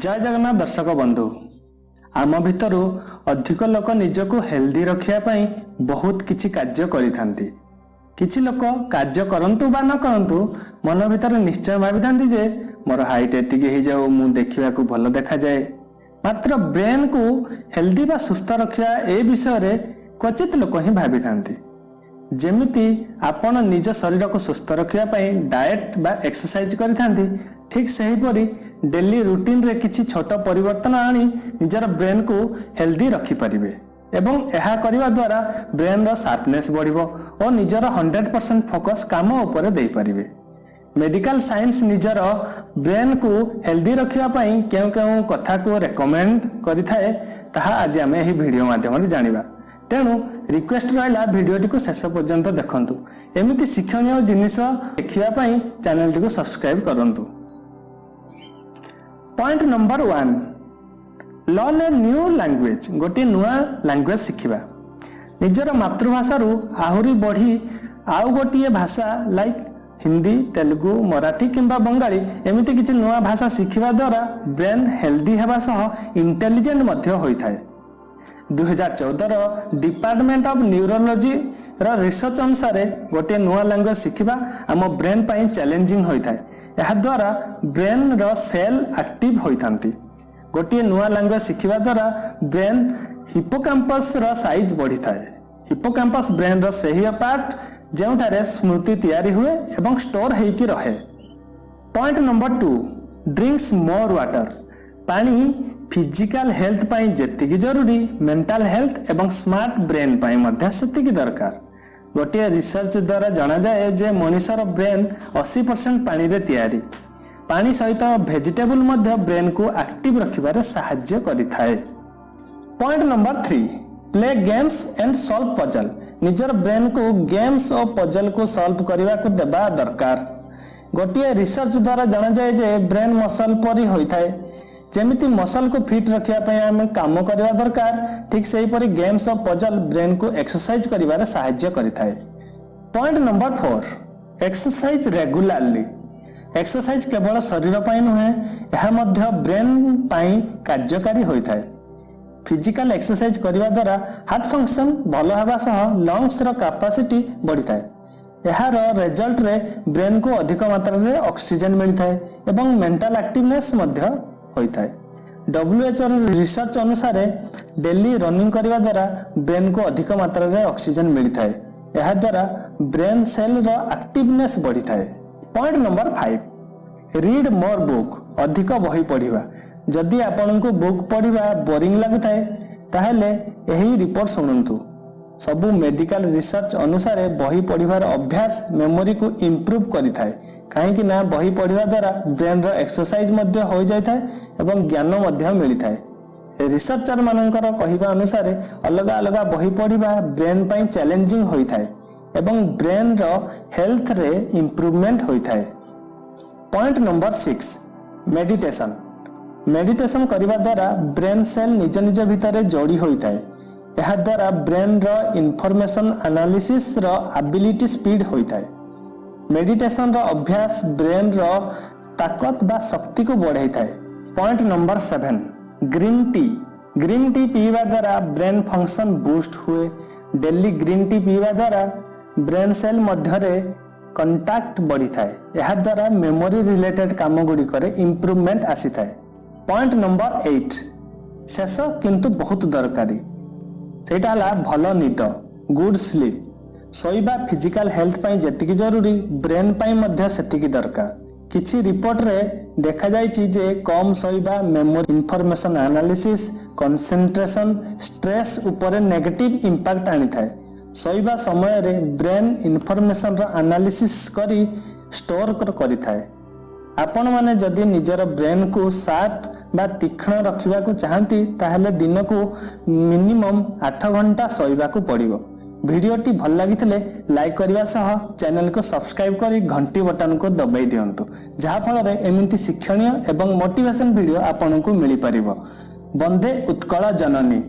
ଜୟ ଜଗନ୍ନାଥ ଦର୍ଶକ ବନ୍ଧୁ। ଆମ ଭିତରୁ ଅଧିକ ଲୋକ ନିଜକୁ ହେଲ୍ଦି ରଖିବା ପାଇଁ ବହୁତ କିଛି କାର୍ଯ୍ୟ କରିଥାନ୍ତି। କିଛି ଲୋକ କାର୍ଯ୍ୟ କରନ୍ତୁ ବା ନ କରନ୍ତୁ, ମନ ଭିତରେ ନିଶ୍ଚୟ ଭାବିଥାନ୍ତି ଯେ ମୋର ହାଇଟ୍ ଏତିକି ହେଇଯାଉ, ମୁଁ ଦେଖିବାକୁ ଭଲ ଦେଖାଯାଏ। ମାତ୍ର ବ୍ରେନ୍କୁ ହେଲ୍ଦି ବା ସୁସ୍ଥ ରଖିବା, ଏ ବିଷୟରେ କ୍ୱଚିତ ଲୋକ ହିଁ ଭାବିଥାନ୍ତି। ଯେମିତି ଆପଣ ନିଜ ଶରୀରକୁ ସୁସ୍ଥ ରଖିବା ପାଇଁ ଡାଏଟ୍ ବା ଏକ୍ସରସାଇଜ କରିଥାନ୍ତି, ଠିକ୍ ସେହିପରି ଡେଲି ରୁଟିନରେ କିଛି ଛୋଟ ପରିବର୍ତ୍ତନ ଆଣି ନିଜର ବ୍ରେନ୍କୁ ହେଲ୍ଦି ରଖିପାରିବେ ଏବଂ ଏହା କରିବା ଦ୍ୱାରା ବ୍ରେନ୍ର ସାର୍ପନେସ୍ ବଢ଼ିବ ଓ ନିଜର 100% ଫୋକସ୍ କାମ ଉପରେ ଦେଇପାରିବେ। ମେଡିକାଲ ସାଇନ୍ସ ନିଜର ବ୍ରେନ୍କୁ ହେଲ୍ଦି ରଖିବା ପାଇଁ କେଉଁ କେଉଁ କଥାକୁ ରେକମେଣ୍ଡ କରିଥାଏ, ତାହା ଆଜି ଆମେ ଏହି ଭିଡ଼ିଓ ମାଧ୍ୟମରେ ଜାଣିବା। ତେଣୁ ରିକ୍ୱେଷ୍ଟ ରହିଲା, ଭିଡ଼ିଓଟିକୁ ଶେଷ ପର୍ଯ୍ୟନ୍ତ ଦେଖନ୍ତୁ। ଏମିତି ଶିକ୍ଷଣୀୟ ଜିନିଷ ଦେଖିବା ପାଇଁ ଚ୍ୟାନେଲଟିକୁ ସବସ୍କ୍ରାଇବ କରନ୍ତୁ। Point number 1, learn a new language. ଗୋଟିଏ ନୂଆ ଲାଙ୍ଗୁଏଜ ଶିଖିବା। ନିଜର ମାତୃଭାଷାରୁ ଆହୁରି ବଢ଼ି ଆଉ ଗୋଟିଏ ଭାଷା, ଲାଇକ୍ ହିନ୍ଦୀ, ତେଲୁଗୁ, ମରାଠୀ କିମ୍ବା ବଙ୍ଗାଳୀ, ଏମିତି କିଛି ନୂଆ ଭାଷା ଶିଖିବା ଦ୍ୱାରା ବ୍ରେନ୍ ହେଲ୍ଦି ହେବା ସହ ଇଣ୍ଟେଲିଜେଣ୍ଟ ମଧ୍ୟ ହୋଇଥାଏ। 2014ର ଡିପାର୍ଟମେଣ୍ଟ ଅଫ୍ ନ୍ୟୁରୋଲୋଜିର ରିସର୍ଚ୍ଚ ଅନୁସାରେ ଗୋଟିଏ ନୂଆ ଲାଙ୍ଗୁଏଜ ଶିଖିବା ଆମ ବ୍ରେନ୍ ପାଇଁ ଚ୍ୟାଲେଞ୍ଜିଂ ହୋଇଥାଏ। ଏହାଦ୍ୱାରା ବ୍ରେନ୍ର ସେଲ୍ ଆକ୍ଟିଭ ହୋଇଥାନ୍ତି। ଗୋଟିଏ ନୂଆ ଲାଙ୍ଗୁଏଜ ଶିଖିବା ଦ୍ୱାରା ବ୍ରେନ୍ ହିପୋକାମ୍ପସର ସାଇଜ୍ ବଢ଼ିଥାଏ। ହିପୋକାମ୍ପସ ବ୍ରେନ୍ର ସେହି ପାର୍ଟ ଯେଉଁଠାରେ ସ୍ମୃତି ତିଆରି ହୁଏ ଏବଂ ଷ୍ଟୋର ହେଇକି ରହେ। Point number 2, drinks more water. ପାଣି ଫିଜିକାଲ ହେଲ୍ଥ ପାଇଁ ଯେତିକି ଜରୁରୀ, ମେଣ୍ଟାଲ ହେଲ୍ଥ ଏବଂ ସ୍ମାର୍ଟ ବ୍ରେନ୍ ପାଇଁ ମଧ୍ୟ ସେତିକି ଦରକାର। ଗୋଟିଏ ରିସର୍ଚ୍ଚ ଦ୍ୱାରା ଜଣାଯାଏ ଯେ ମଣିଷର ବ୍ରେନ୍ 80% ପାଣିରେ ତିଆରି। ପାଣି ସହିତ ଭେଜିଟେବୁଲ ମଧ୍ୟ ବ୍ରେନ୍କୁ ଆକ୍ଟିଭ ରଖିବାରେ ସାହାଯ୍ୟ କରିଥାଏ। Point number 3, play games and solve puzzle. ନିଜର ବ୍ରେନ୍କୁ ଗେମ୍ସ ଓ ପଜଲକୁ ସଲ୍ଭ କରିବାକୁ ଦେବା ଦରକାର। ଗୋଟିଏ ରିସର୍ଚ୍ଚ ଦ୍ୱାରା ଜଣାଯାଏ ଯେ ବ୍ରେନ୍ ମସଲ ପରି ହୋଇଥାଏ। ଯେମିତି ମସଲକୁ ଫିଟ୍ ରଖିବା ପାଇଁ ଆମେ କାମ କରିବା ଦରକାର, ଠିକ୍ ସେହିପରି ଗେମ୍ସ ଓ ପଜଲ ବ୍ରେନ୍କୁ ଏକ୍ସରସାଇଜ କରିବାରେ ସାହାଯ୍ୟ କରିଥାଏ। Point number 4, exercise regularly. Exercise କେବଳ ଶରୀର ପାଇଁ ନୁହେଁ, ଏହା ମଧ୍ୟ ବ୍ରେନ୍ ପାଇଁ କାର୍ଯ୍ୟକାରୀ ହୋଇଥାଏ। ଫିଜିକାଲ ଏକ୍ସରସାଇଜ କରିବା ଦ୍ୱାରା ହାର୍ଟ ଫଙ୍କସନ୍ ଭଲ ହେବା ସହ ଲଙ୍ଗସର କାପାସିଟି ବଢ଼ିଥାଏ। ଏହାର ରେଜଲ୍ଟରେ ବ୍ରେନ୍କୁ ଅଧିକ ମାତ୍ରାରେ ଅକ୍ସିଜେନ୍ ମିଳିଥାଏ ଏବଂ ମେଣ୍ଟାଲ ଆକ୍ଟିଭନେସ୍ ମଧ୍ୟ ହୋଇଥାଏ। ଡବ୍ଲ୍ୟୁଏଚ୍ଓର ରିସର୍ଚ୍ଚ ଅନୁସାରେ ଡେଲି ରନିଂ କରିବା ଦ୍ୱାରା ବ୍ରେନ୍କୁ ଅଧିକ ମାତ୍ରାରେ ଅକ୍ସିଜେନ୍ ମିଳିଥାଏ। ଏହାଦ୍ୱାରା ବ୍ରେନ୍ ସେଲ୍ର ଆକ୍ଟିଭନେସ୍ ବଢ଼ିଥାଏ। Point number 5, read more book. ଅଧିକ ବହି ପଢ଼ିବା। ଯଦି ଆପଣଙ୍କୁ ବୁକ୍ ପଢ଼ିବା ବୋରିଂ ଲାଗୁଥାଏ, ତାହେଲେ ଏହି ରିପୋର୍ଟ ଶୁଣନ୍ତୁ। ସବୁ ମେଡିକାଲ ରିସର୍ଚ୍ଚ ଅନୁସାରେ ବହି ପଢ଼ିବାର ଅଭ୍ୟାସ ମେମୋରିକୁ ଇମ୍ପ୍ରୁଭ କରିଥାଏ, କାହିଁକି ନା ବହି ପଢ଼ିବା ଦ୍ୱାରା ବ୍ରେନ୍ର ଏକ୍ସରସାଇଜ ମଧ୍ୟ ହୋଇଯାଇଥାଏ ଏବଂ ଜ୍ଞାନ ମଧ୍ୟ ମିଳିଥାଏ। ରିସର୍ଚ୍ଚର ମାନଙ୍କର କହିବା ଅନୁସାରେ ଅଲଗା ଅଲଗା ବହି ପଢ଼ିବା ବ୍ରେନ୍ ପାଇଁ ଚ୍ୟାଲେଞ୍ଜିଂ ହୋଇଥାଏ ଏବଂ ବ୍ରେନ୍ର ହେଲ୍ଥରେ ଇମ୍ପ୍ରୁଭମେଣ୍ଟ ହୋଇଥାଏ। Point number 6, meditation. Meditation କରିବା ଦ୍ୱାରା ବ୍ରେନ୍ ସେଲ୍ ନିଜ ନିଜ ଭିତରେ ଯୋଡ଼ି ହୋଇଥାଏ। ଏହାଦ୍ୱାରା ବ୍ରେନ୍ର ଇନଫର୍ମେସନ ଆନାଲିସିସ୍ର ଆବିଲିଟି ସ୍ପିଡ୍ ହୋଇଥାଏ। ମେଡିଟେସନର ଅଭ୍ୟାସ ବ୍ରେନ୍ର ତାକତ ବା ଶକ୍ତିକୁ ବଢ଼ାଇଥାଏ। Point number 7, green tea. Green tea ପିଇବା ଦ୍ୱାରା ବ୍ରେନ୍ ଫଙ୍କସନ୍ ବୁଷ୍ଟ ହୁଏ। ଡେଲି ଗ୍ରୀନ୍ ଟି ପିଇବା ଦ୍ୱାରା ବ୍ରେନ୍ ସେଲ୍ ମଧ୍ୟରେ କଣ୍ଟାକ୍ଟ ବଢ଼ିଥାଏ। ଏହାଦ୍ୱାରା ମେମୋରି ରିଲେଟେଡ୍ କାମ ଗୁଡ଼ିକରେ ଇମ୍ପ୍ରୁଭମେଣ୍ଟ ଆସିଥାଏ। ପଏଣ୍ଟ ନମ୍ବର 8, ଶେଷ କିନ୍ତୁ ବହୁତ ଦରକାରୀ, ସେଇଟା ହେଲା ଭଲ ନିଦ, ଗୁଡ୍ ସ୍ଲିପ୍। ଶୋଇବା ଫିଜିକାଲ ହେଲ୍ଥ ପାଇଁ ଯେତିକି ଜରୁରୀ, ବ୍ରେନ୍ ପାଇଁ ମଧ୍ୟ ସେତିକି ଦରକାର। କିଛି ରିପୋର୍ଟରେ ଦେଖାଯାଇଛି ଯେ କମ୍ ଶୋଇବା memory, information analysis, concentration, stress ଉପରେ ନେଗେଟିଭ ଇମ୍ପାକ୍ଟ ଆଣିଥାଏ। ଶୋଇବା ସମୟରେ ବ୍ରେନ୍ ଇନଫର୍ମେସନର ଆନାଲିସିସ୍ କରି ଷ୍ଟୋର କରିଥାଏ। ଆପଣମାନେ ଯଦି ନିଜର ବ୍ରେନ୍କୁ ସାର୍ପ ବା ତୀକ୍ଷ୍ଣ ରଖିବାକୁ ଚାହାନ୍ତି, ତାହେଲେ ଦିନକୁ ମିନିମମ୍ 8 ଘଣ୍ଟା ଶୋଇବାକୁ ପଡ଼ିବ। ଭିଡ଼ିଓଟି ଭଲ ଲାଗିଥିଲେ ଲାଇକ୍ କରିବା ସହ ଚ୍ୟାନେଲକୁ ସବସ୍କ୍ରାଇବ୍ କରି ଘଣ୍ଟି ବଟନକୁ ଦବାଇ ଦିଅନ୍ତୁ, ଯାହାଫଳରେ ଏମିତି ଶିକ୍ଷଣୀୟ ଏବଂ ମୋଟିଭେସନ ଭିଡ଼ିଓ ଆପଣଙ୍କୁ ମିଳିପାରିବ। ବନ୍ଦେ ଉତ୍କଳ ଜନନୀ।